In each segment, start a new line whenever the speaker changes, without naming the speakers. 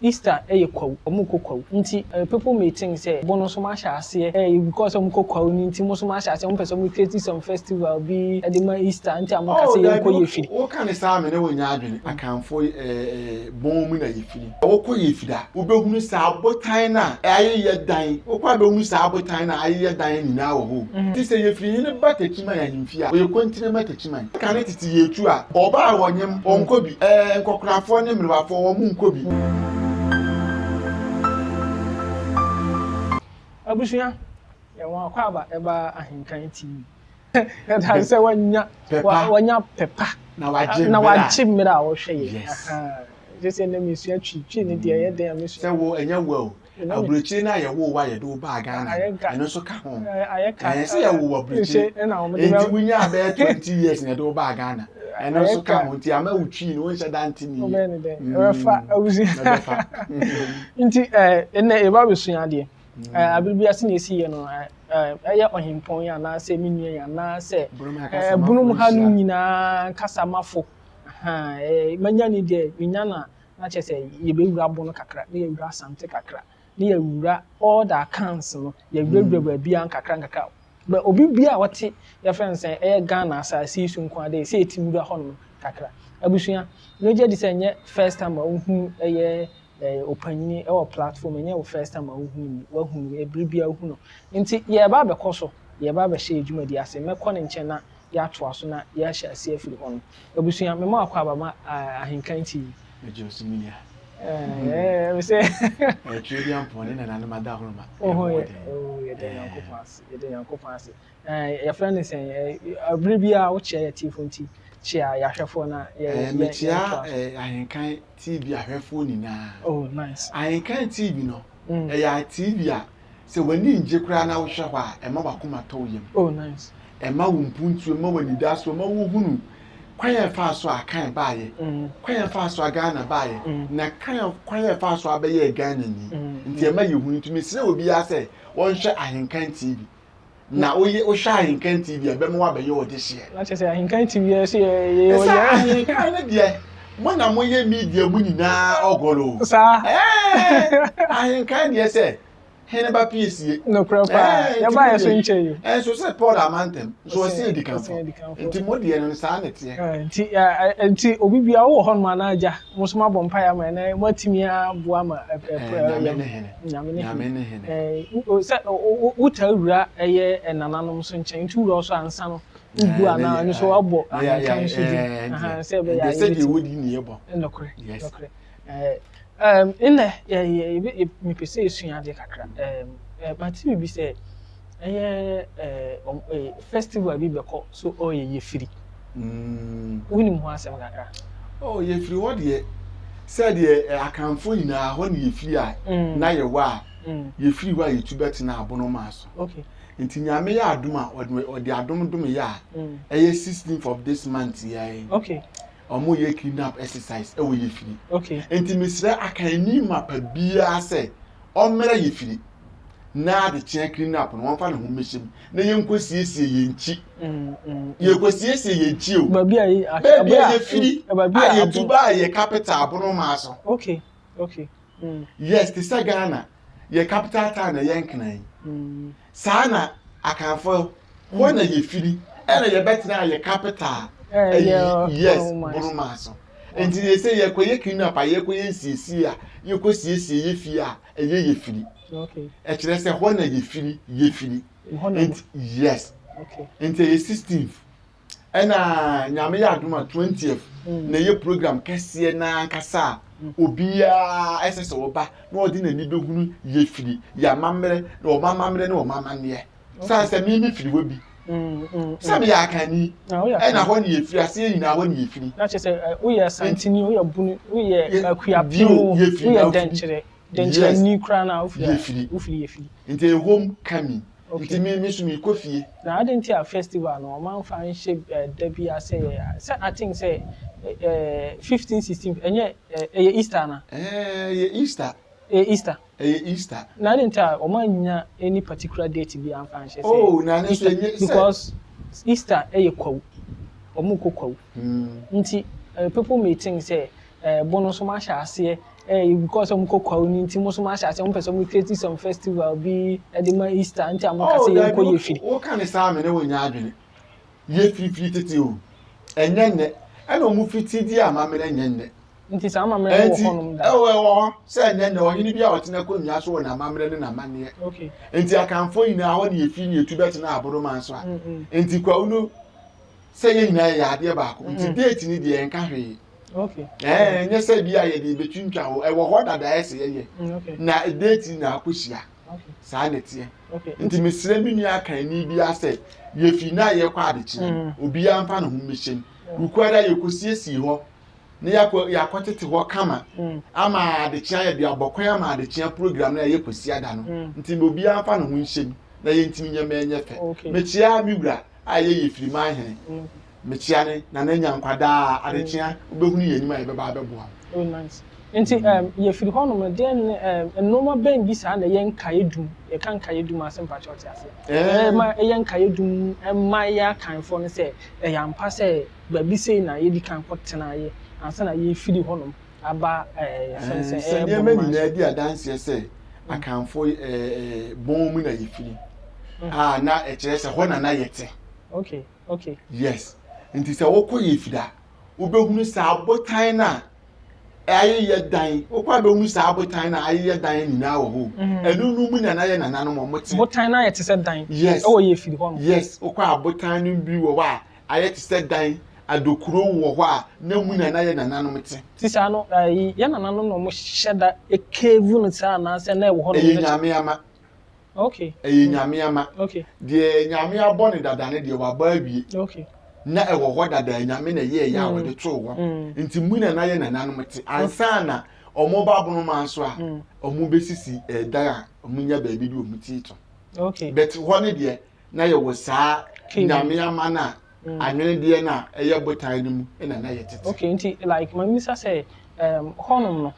Easter yɛ Kwawu, ɔmo kɔ Kwawu nti people may think sɛ Bono nso mo ahyɛ aseɛ ɛyɛ because ɔmo kɔ Kwawu no nti mo nso mo ahyɛ aseɛ, mo pɛ sɛ mo create some festival bi de ma Easter nti a mo ka
Oh,
sɛ
daabi,
yɛnkɔ Yefiri.
Woka ne saa me ne wo nyɛ adwene. Akanfoɔ ɛɛ bɔn mu na yɛfiri. Wokɔ Yefiri a, wobɛhunu saa abotan no a ayeyɛ dan. Wokɔ a bɛhunu saa abotan no a ayeyɛ dan nyinaa wɔ hɔ. Nti sɛ Yefiri hene ba Takyiman ahemfie a, ɔyɛ kontire ma Takyiman. Kane tete yɛtu a, ɔbaa a wɔnyem, ɔnkɔ bi. Ɛɛ nkɔkorafoɔ ne mmerewafoɔ, wɔn nkɔ bi.
Abusua, yɛn wɔn akwaaba ɛba Ahenkan TV. Yɛda sɛ wanya
Pɛpa.
Wanya pɛpa
Na wagye
na
mmerɛ a.
Wagye mmerɛ a wɔhwɛ yɛ.
Yes.
Gye sɛ nnɛ mesua Twi. Twi ne deɛ ɛyɛ den a mesua.
Sɛ wo ɛnyɛ wo o. Aburokyire no a yɛwoo wo a yɛde wo baa Ghana no,
Ayɛ ka.
Ɛno nso ka ho.
Ayɛ ka.
Ɛɛ sɛ yɛwoo wo aburokyire.
Nhyɛ ɛna wɔn de
Nti
bɛ
wonyaa bɛyɛ 20 years na yɛde wo baa Ghana. Ɛno
Ayɛ
nso ka
ka.
ho nti ama wo Twi no wonhyɛ da nte ne yie.
Wobɛyɛ ne dɛn? Ɛbɛfa abusua.
Ɛbɛfa.
Nti ɛnnɛ yɛba abɛsua adeɛ. Abere bi ase na esi yɛ no ɛyɛ ɔhempɔn yi anaasɛ me nua yi anaasɛ Bunum ha no nyinaa kasamafo. Manya ne deɛ menya na na kyerɛ sɛ yɛbɛwura Bono kakra na yɛwura Asante kakra na yɛwura all the accounts no, yɛwurawura baabiara nkakra nkakra. But obi biara a ɔte yɛfrɛ no sɛ ɛyɛ Ghana asase yi so nko ara deɛ, sɛ yɛtumi wura hɔnom kakra. Abusua, megye di sɛ ɛnyɛ first time a wohu ɛyɛ ɔpanyini ɛwɔ platform, ɛnyɛ wo first time a wohu no, wahu no, ɛberɛ biara wohu no. Nti yɛreba abɛkɔ so, yɛreba abɛhyɛ yɛn dwumadi ase. Mɛkɔ ne nkyɛn na yɛatoa so na yɛahyɛ aseɛ afiri hɔ no. Abusua, mema wakɔ aba ma Ahenkan TV.
Megye wo so, me nua.
Sɛ
Ɛtwerɛ bi ampɔn ne nananom ada horoma.
Oh, yɛ, oh, yɛda Nyankopɔn ase, yɛda Nyankopɔn ase. Yɛfrɛ no sɛn, abere biara wokyia yɛ tiefo nti kyia yɛahwɛfoɔ na yɛ
Mekyia
yɛtoa so.
Ahenkan TV ahwɛfoɔ nyinaa.
Oh, nice.
Ahenkan TV no, ɛyɛ TV a sɛ w'ani ngye koraa na wohwɛ hɔ a, ɛma w'akoma tɔ wo yam.
Oh, nice.
Ɛma wo mpuntuo, ɛma w'anidaso, ɛma wohunu kwan a ɛfaa so a Akan baayɛ, kwan a ɛfaa so a Ghana baayɛ, na kwan a ɛfaa so a bɛyɛɛ Ghana ni. Nti ɛma yɛhunu. Nti mesrɛ obiara sɛ wɔnhwɛ Ahenkan TV. Na woyɛ wohwɛ Ahenkan TV a, ɛbɛma woabɛyɛ ɔdehyeɛ.
Na kyerɛ sɛ Ahenkan TV yɛ sɛ yɛ
Ɛsɛ
yɛ
Ahenkan no deɛ, mo na moyɛ media mu nyinaa ɔgɔrɔ o.
Saa.
Ɛɛ, Ahenkan deɛ sɛ hene ba piesie.
Nokorɛ paa.
Ɛɛ, nti
yɛba
mo
yɛ so
deɛ-
nkyɛn yi.
Ɛnso sɛ Paul amantam nso ɔsɛ edi
Ɔsɛ
kanfo.
edikanfo.
Nti mo deɛ no saa na teɛ.
Nti obi bia wowɔ hɔnom anaa agya mo nso moabɔ mpaeɛ ama yɛn na moatumi aboa ma
Ɛɛ, Nyame ne hene.
Nyame ne
Nyame
hene.
ne hene.
Sɛ wotaa wura ɛyɛ nananom nso nkyɛn nti wura so ansa no wogu anaa ɛno nso wabɔ Ahenkan nso din. Aha, sɛ ɛbɛyɛ a
Sɛdeɛ
yɛbɛtumi
wodi ne yɛbɔ.
Nokorɛ.
Yes.
Nokorɛ. Nnɛ yɛ mepɛ sɛ yɛsua adeɛ kakra. Mate biribi sɛ ɛyɛ festival bi bɛkɔ so ɔyɛ Yɛfiri. Wonim ho asɛm kakra?
Oh, yɛfiri hɔ deɛ, sɛdeɛ Akanfoɔ nyinaa hɔ ne yɛfiri a na yɛwɔ a yɛfiri hɔ a yɛtu bɛtena Abonomaa so. Nti Nyame yɛ adom a ɔde adom dom yɛ a ɛyɛ 16th of this month yɛ ɔmo yɛ clean up exercise ɛwɔ Yɛfiri. Nti mesrɛ Akanni mapa biara sɛ ɔmmerɛ Yɛfiri na adekyea clean up no wɔmfa ne ho mmɛhyɛ mu na yɛnkɔ siesie yɛn nkyi. Yɛkɔ siesie yɛn nkyi o.
Baabi a
Baabi a yɛfiri
baabi
a yɛtu baa yɛ capital Abonomaa so. Yes, te sɛ Ghana yɛ capital town na ɛyɛ Nkran. Saa na Akanfoɔ hɔ na yɛfiri ɛna yɛbɛtena yɛ capital.
Ɛyɛ
ɛyi yes.
Bonomaa so.
Bonomaa so. Nti yɛ sɛ yɛkɔyɛ clean up a, yɛkɔyɛ nsiesie a yɛkɔ siesie yɛ fie a ɛyɛ Yɛfiri. Ɛkyerɛ sɛ hɔ na yɛfiri.
Hɔ na
Nti yes. Nti ɛyɛ 16th ɛna Nyame yɛ adom a 20th na ɛyɛ program kɛseɛ n'ankasa a obiara ɛsɛ sɛ ɔba na ɔde n'ani bɛhunu Yɛfiri, yɛ amammerɛ na ɔma amammerɛ ne ɔma amanneɛ san sɛ mimi firi hɔ bi sɛ meyɛ Akanni.
Na woyɛ
ɛna hɔ ne yɛfiri aseɛ nyinaa, hɔ ne yɛfiri.
Na kyerɛ sɛ woyɛ Asantini, woyɛ Bunu, woyɛ Akuapem,
Bio, yɛfiri
woyɛ
na wofiri.
Dɛnkyerɛni koraa na wofiri a-
Yɛfiri.
Wofiri Yɛfiri.
Nti ɛyɛ home coming. Nti me so mekɔ fie.
Na adi nti a festival no ɔmanfa nhyɛ da bi ase yɛ sɛ I think sɛ 15, 16 ɛnyɛ ɛyɛ Easter na?
Ɛɛ, ɛyɛ Easter.
Ɛyɛ Easter.
Ɛyɛ Easter.
Na adi nti a ɔmanya any particular date bi amfa nhyɛ sɛ
Oh, na ne so
Easter
ɛnyɛ sɛ
because Easter ɛyɛ Kwawu, ɔmo kɔ Kwawu. Nti people may think sɛ Bono nso mo ahyɛ aseɛ. Because ɔmo kɔ kwawu no nti mo nso mo ahyɛ aseɛ mo pɛ sɛ mo create some festival bi ɛde ma Easter nti a mo ka sɛ yɛn kɔ yɛ firi.
Woka ne saa me ne wo nyɛ adwene. Yɛ firifiri tete o. Ɛnyɛ nnɛ. Ɛna ɔmo fiti di amammerɛ nyɛ nnɛ.
Nti saa amammerɛ no wɔ hɔnom
da. Ɛwɔ ɛwɔ hɔ sɛ ɛnyɛ nnɛ ɔhene bi a ɔte n'akonnwa so wɔ n'amammerɛ ne n'amanneɛ.
Okay.
Nti Akanfoɔ nyinaa hɔ ne yɛfiri ne yɛtu bɛtena Aboroman so a. Nti kwawu no sɛ yɛn nyinaa yɛyɛ adeɛ baako. Nti date no deɛ ɛnka hwee.
Okay.
Ɛɛ nyɛ sɛ bi a yɛde bɛtwintwa hɔ ɛwɔ hɔ dada ɛsɛ yɛyɛ. Na date na akɔhyia. Saa na ɛteɛ. Nti mesrɛ me nua akanni bi asɛ yɛfiri na yɛkɔ adekyee obiara mfa ne ho mmɛhyɛ mu. Wukuada yɛkɔsiesie hɔ na yɛakɔ yɛakɔtete hɔ kama ama adekyea yɛde abɔ kwan ama adekyea program na ɛyɛ kwasiada no. Nti obiara mfa ne ho nhyɛ mu na yɛntumi nyɛ ma ɛnyɛ fɛ. Mekyia me wura a ɛyɛ yɛfiri man hene. Mekyia ne Nana Nyankwa daa adekyea wobɛhunu yɛn anim a yɛbɛba abɛboa wo.
Oh nice. Nti um, yɛfiri hɔnom no deɛ ne um, nneɛma bɛn bi saa na ɛyɛ nkaeɛ dum yɛka nkaeɛ dum ase mpakyɛ ɔte aseɛ ɛma ɛyɛ nkaeɛ dum ɛma yɛ akanfoɔ no sɛ ɛyɛ ampa sɛ baabi sei na yɛdi kan kɔtenaeɛ ansa na yɛfiri hɔnom aba ɛɛ yɛfrɛ no sɛ
Sɛ
ɛyɛ
nneɛma
bɔnma
nyinaa
so.
di adanseɛ sɛ Akanfoɔ ɛɛ bɔn mu na yɛfiri a na ɛkyerɛ sɛ hɔ na na yɛte.
Okay.
Yes. Nti sɛ wokɔ yɛfiri a wobɛhunu saa abotan no a ayeyɛ dan wokɔ a bɛhunu saa abotan no a ayeyɛ dan nyinaa wɔ hɔ. Ɛno no mu na na yɛ nananom ɔmo te.
Botan no ayɛ te sɛ dan.
Yes.
Ɛwɔ yɛfiri hɔ no.
Yes, wokɔ abotan no bi wɔ hɔ a ayɛ te sɛ dan adokuro wɔ hɔ a na mu na na yɛ nananom te.
Ti saa no ɛyi yɛ nananom na ɔmo hyɛ da ecave no saa anaasɛ na ɛwɔ hɔ nom.
Ɛyɛ Nyame ama. Ɛyɛ Nyame ama. Deɛ Nyame abɔ ne dada ne deɛ wabɔ awie. Na ɛwɔ hɔ dada Nyame na ɛyɛ ɛyɛ a wɔde too hɔ. Nti mu na na yɛ nananom te ansa na ɔmo ba Abonoma so a ɔmo bɛsisi ɛdan a ɔmo nya baabi de ɔmo ti to. But hɔ ne deɛ na yɛwɔ saa Nyame ama no a anwenedeɛ no a ɛyɛ botan no mu ɛna na yɛtete.
Okay, nti like mamisa sɛ hɔnom no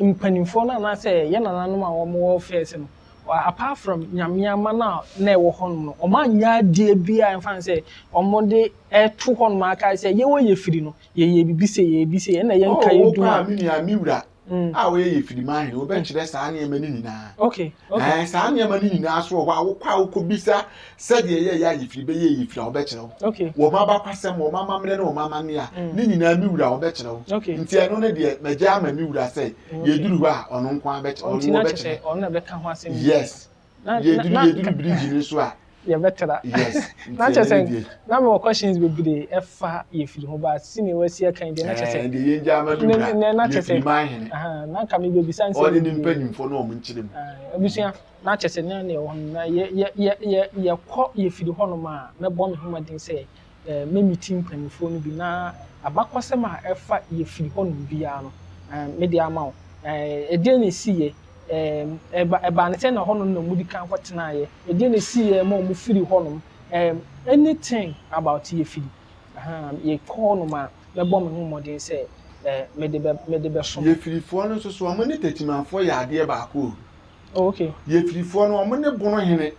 mpanimfoɔ no anaasɛ yɛ nananom a wɔn wɔ first no apart from Nyame ama no a na ɛwɔ hɔnom no wɔn anyɛ adeɛ bi a ɛmfa no sɛ wɔn de ɛto hɔnom aka sɛ yɛwɔ yɛfiri no yɛyɛ bibi sɛ yɛyɛ bi sɛ ɛna yɛn nka yɛ dum
a. Oh, wokɔ a me nua me wura a wɔyɛ yɛfiri man hene wobɛkyerɛ saa nneɛma no nyinaa.
Okay.
Saa nneɛma no nyinaa so wɔ hɔ a wokɔ a wokɔbisa sɛdeɛ ɛyɛ yɛ a yɛfiri bɛyɛ yɛfiri a wɔbɛkyerɛ wo. Wɔn abakwasɛm, wɔn amammerɛ ne wɔn amanneɛ a ne nyinaa me wura wɔbɛkyerɛ wo. Nti ɛno ne deɛ magya ama me wura sɛ yɛduru hɔ a ɔno nko ara bɛkyerɛ ɔno wɔbɛkyerɛ.
Ɔno na bɛka ho asɛm.
Yes. Yɛduru yɛduru bridge no so a.
Yɛbɛtra.
Yes.
Na kyerɛ sɛ na mewɔ questions bebree ɛfa yɛfiri ho ba sini wasi aka yi deɛ na kyerɛ sɛ.
Deɛ yɛn gya ama me wura
na kyerɛ
yɛfiri man hene.
Na nka mebɛbisa nsɛm.
Ɔne ne mpanyimfoɔ na wɔn nkyerɛ mu.
Abusua na kyerɛ sɛ na ɛwɔ hɔ na yɛ yɛ yɛ yɛ yɛkɔ yɛfiri hɔnom a mɛbɔ me ho mmɔden sɛ mɛmiti mpanyimfoɔ no bi na abakɔsɛm a ɛfa yɛfiri hɔnom biara no mede ama wo. Ɛdeɛ na ɛsiiɛ ɛba ɛbaa ne sɛ na hɔnom na wɔdi kan kɔtenaeɛ ɛdeɛ na ɛsiiɛ ma wɔn firi hɔnom anything about yɛfiri yɛkɔ hɔnom a mɛbɔ me ho mmɔden sɛ mede bɛ mede bɛsom.
Yɛfirifoɔ no nso so wɔn ne Takyimanfoɔ yɛ adeɛ baako o.
Oh, okay.
Yɛfirifoɔ no wɔn ne Bono hene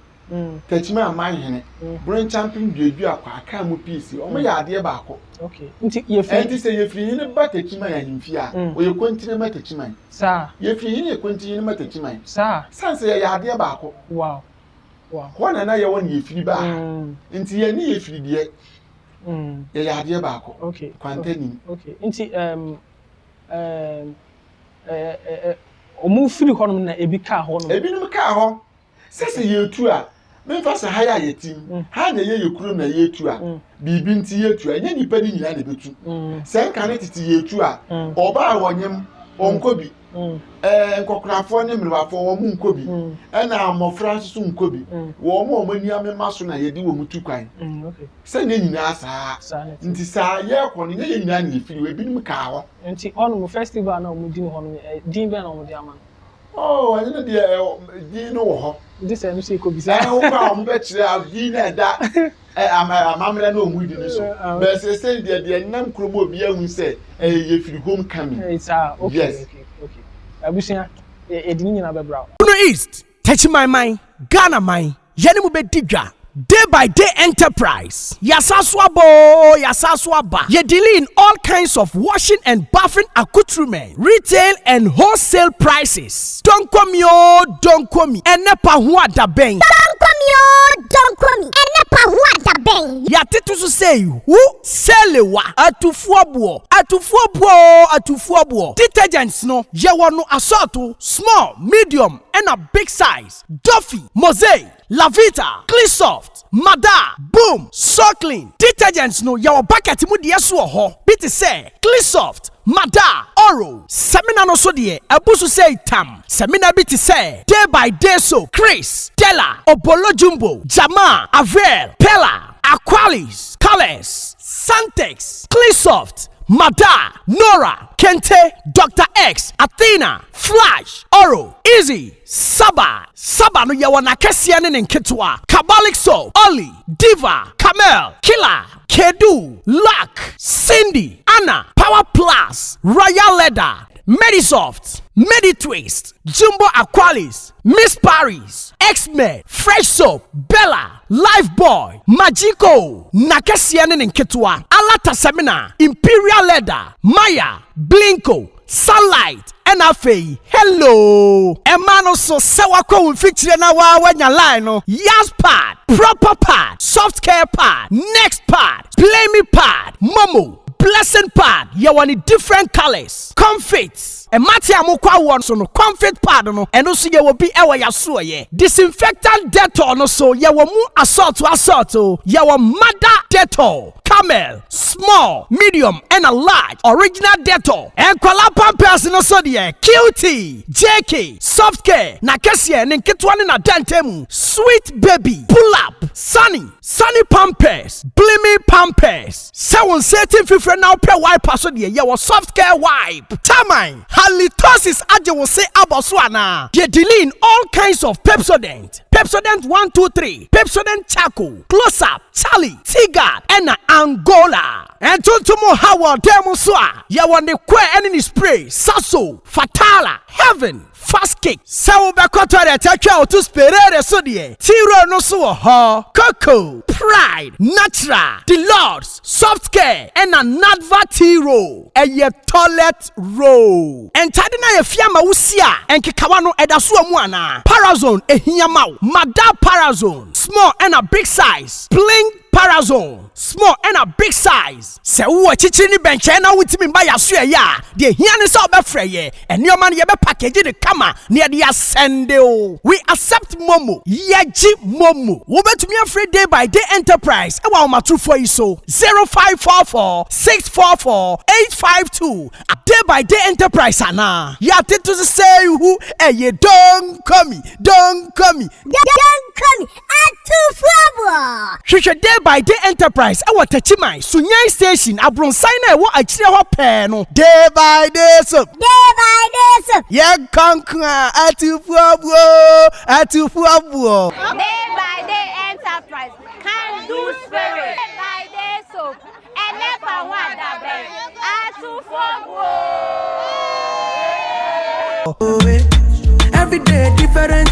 Takyima aman hene Bono Nkyampen duadua kɔ aka mu piisi wɔn yɛ adeɛ baako.
Okay. Nti yɛfiri.
Ɛnti sɛ yɛfiri hene ba Takyiman ahemfie a ɔyɛ kontine ma Takyiman.
Saa.
Yɛfiri hene yɛ kontine hene ma Takyiman.
Saa.
San sɛ yɛyɛ adeɛ baako.
Wow.
Hɔ na na yɛwɔ ne yɛfiri baa. Nti yɛne yɛfiri deɛ yɛyɛ adeɛ baako.
Okay.
Kwanta nim.
Okay. Nti ɔmo firi hɔnom na ebi kaa hɔnom.
Ebinom kaa hɔ. Sɛ sɛ yɛtu a memfa sɛ ha yɛ a yɛtim ha na ɛyɛ yɛ kurom na yɛtu a biribi nti yɛtu a ɛnyɛ nnipa no nyinaa na ɛbɛtu. Sɛ nka ne tete yɛtu a ɔbaa wɔnyem ɔnkɔ bi nkɔkorafoɔ ne mmerewafoɔ wɔn nkɔ bi ɛna mmɔfra nso so nkɔ bi wɔn a wɔn ani amema so na yɛde wɔn tu kwan. Sɛ ne nyinaa saa nti saa yɛrekɔ no nyɛ yɛn nyinaa na yɛfiri hɔ ebinom kaa hɔ.
Nti hɔnom festival na wɔn di no hɔ no din bɛn na wɔn de ama no.
Oh, ɛno no deɛ din no wɔ hɔ.
Nti sɛ ɛno so yɛ kɔbisa.
Ɛɛ wokɔ a wɔn bɛkyerɛ din na ɛda amammerɛ na wɔn di no so. Bɛɛ sɛ sɛ deɛ deɛ nam kurom obi ahu sɛ ɛyɛ yɛfiri home coming.
Saa okay yes. Okay. Abusua yɛde ne nyinaa bɛbra wo.
Bono East, Techiman man, Ghana man, yɛne mo bɛdi dwa. Day by Day Enterprise, yɛasa so aba oo, yɛasa so aba. Yɛ deal in all kinds of washing and bathing accoutrement, retail and wholesale prices. Donkomi oo, donkomi, ɛnɛ pa ho adabɛn.
Donkomi oo, donkomi, ɛnɛ pa ho adabɛn.
Yɛatete so sɛ hu sɛlewa, atufoɔ boɔ, atufoɔ boɔ oo, atufoɔ boɔ. Detergents no, yɛwɔ no asɔɔto, small, medium, ɛna big size. Duffy, Mosaic, Lavita, Cleansoft, Mada, Boom, Soclean. Detergents no, yɛwɔ bucket mu deɛ so wɔ hɔ bi te sɛ Cleansoft, Mada, Oro. Samina no so deɛ, ɛbu so sɛ tam. Samina bi te sɛ Day by Day Soap, Chris, Della, Obolo Jumbo, Jama, Avel, Pella, Aqualis, Colors, Santex, Cleansoft, Mada, Nora, Kente, Dr. X, Athena, Flash, Oro, Easy, Saba. Saba no, yɛwɔ n'akɛseɛ ne ne nketewa. Carbolic Soap, Oli, Diva, Camel, Killer, Kedu, Luck, Cindy, Anna, Power Plus, Royal Leather, Medisoft, Meditwist, Jumbo Aqualis, Miss Paris, X-Men, Fresh Soap, Bella, Lifebuoy, Magico, Nakɛseɛ ne ne nketewa, Alata Semina, Imperial Leather, Maya, Blinko, Sunlight, ɛna afei hello. Ɛma no so sɛ wakɔ wo mfikyire na waa wanya line no, Yas pad, Proper pad, Soft Care pad, Next pad, Plamy pad, Momo, Blessing pad, yɛwɔ ne different colours. Comfort, ɛmate a mokɔ awoɔ so no, Comfort pad no, ɛno nso yɛwɔ bi ɛwɔ yɛasoɔyɛ. Disinfectant Dettol no so, yɛwɔ mu assault assault, yɛwɔ Mother Dettol, camel, small, medium ɛna large. Original Dettol. Ɛnkwala pampers no so deɛ, QT, JK, Soft Care na kɛseɛ ne nketewa ne nadanta mu, Sweet Baby, Pull Up, Sunny, Sunny Pampers, Blimy Pampers. Sɛ wo nsa ti mfifire na wopɛ wiper so deɛ, yɛwɔ Soft Care wipe. Taman halitosis agye wo se abɔ so anaa? Yɛ deal in all kinds of Pepsodent, Pepsodent 1 2 3, Pepsodent Charcoal, Close Up, Charlie, Tigard ɛna Angola. Ɛntontom ha wɔ dan mu so a, yɛwɔ ne kɔɛ ɛne ne spray, Saso, Fatala, Heaven, Fast Cake. Sɛ wobɛkɔ toilet atwa wo to sperere so deɛ, Tiro no so wɔ hɔ, Coco, Pride, Natural, Deluxe, Soft Care ɛna Nadva T-Roll, ɛyɛ toilet roll. Ɛntade no ayɛ fia ma wosi a ɛnkekawa no ɛda so wɔ mu anaa? Parazone ehia ma wo. Mada Parazone, small ɛna big size. Bling Parazone, small ɛna big size. Sɛ wowɔ kyikyiri ne bɛnkyɛn na wotumi mba yɛaso ɛyɛ a, deɛ hia ne sɛ wobɛfrɛ yɛ. Ɛnneɔma no, yɛbɛ package ne kama na yɛde asɛnde o. We accept MoMo, yɛgye MoMo. Wobɛtumi afrɛ Day by Day Enterprise ɛwɔ ahomatorofoɔ yi so, 0544 644 852. Day by Day Enterprise anaa yɛatete so sɛ ihu ɛyɛ donkomi, donkomi.
Donkomi, atufoɔ.
Hwehwɛ Day by Day Enterprise ɛwɔ Takyiman Sunyan Station, abrɔnsan na ɛwɔ akyire hɔ pɛɛ no. Day by Day Soap.
Day by Day Soap.
Yɛn kankan atufoɔ buo, atufoɔ buo.
Day by Day Enterprise can do spirit. Day by Day Soap. Ɛnɛ pa ho adabɛn. Atufoɔ buo.
Every day different.